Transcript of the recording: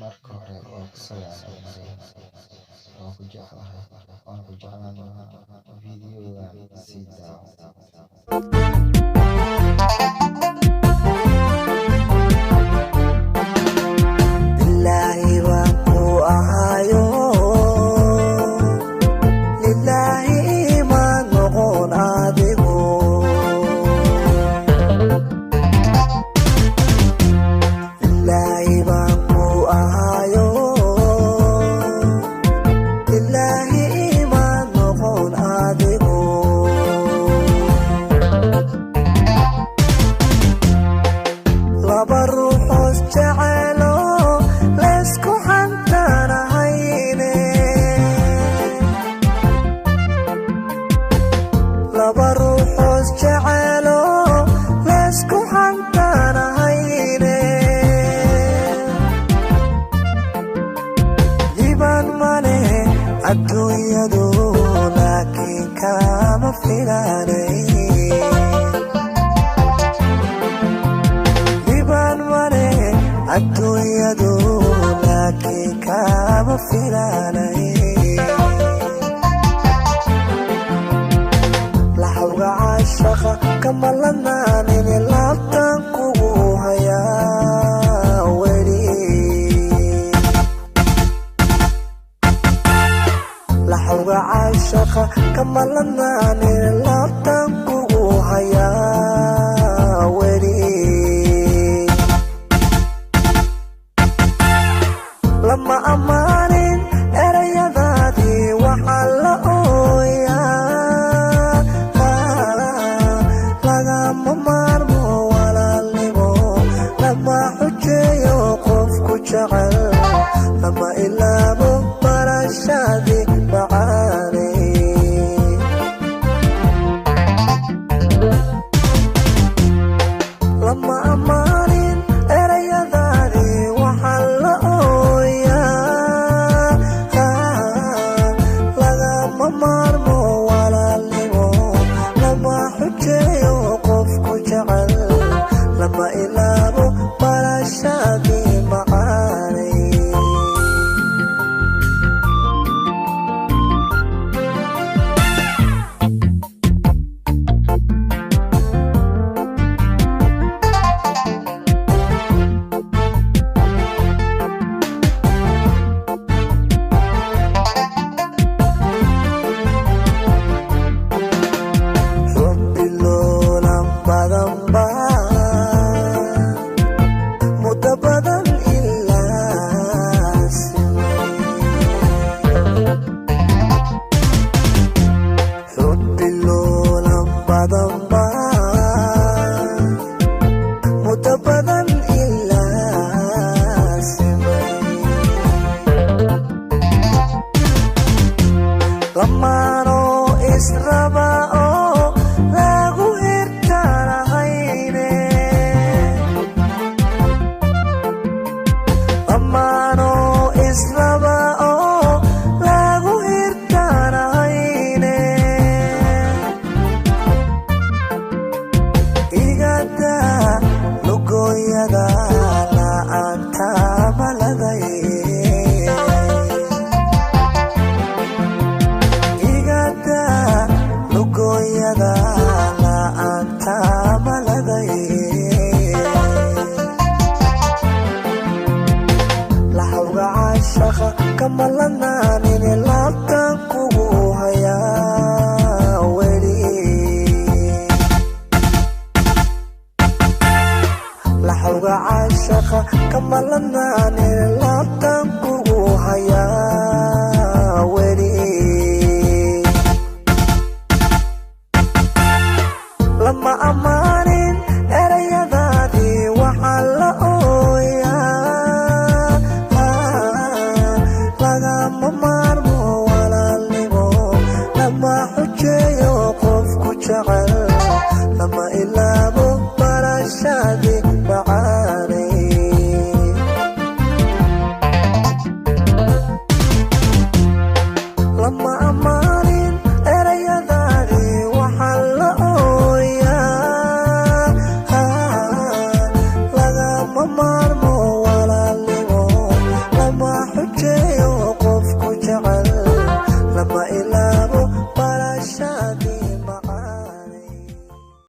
Marka hore waa ku salaamay Maryam, waan ku jeclahay, waan ku jeclaan lahaa. Fiidiyowgan sii daawo. Lilaahi baan ku ahayo, lilaahi imaan noqon adigu. Lilaahi baan ku ahayo, lilaahi imaan noqon adigu. Laba ruuxoos jecelo laysku xantaanahayne, laba ruuxoos jecelo laysku xantaanahayne. Liban male adduunyadu, laakiin kama filaanay. Liban male adduunyadu, laakiin kama filaanay. Laxawga caashaqa kama lanaanin, laabtan kugu hayaa weli. Laxawga caashaqa kama lanaanin, laabtan kugu hayaa weli. Lama ammaanin erayadaadii, waxaa la ooyaa. Lagama maarmo walaalnimo, lama xujeeyo qofku jecel, lama ilaabo barashadii macaanay. Lama ammaanin erayadaadii, waxaa la ooyaa. Lagama maarmo walaalnimo, lama xujeeyo qofku jecel, lama ilaabo barashadii macaanay. Xubbi loolan badan baa muddo badan ilaa simay. Xubbi loolan badan baa muddo badan ilaa simay. Lamaanoo israba oo lagu hirtaanahayne, lamaanoo israba oo lagu hirtaanahayne. Igada lugooyada la'aanta maladay, igada lugooyada la'aanta maladay. Laxawga caashaqa kama lanaanin, laabtan kugu hayaa weli. Laxawga caashaqa kama lanaanin, laabtan kugu hayaa.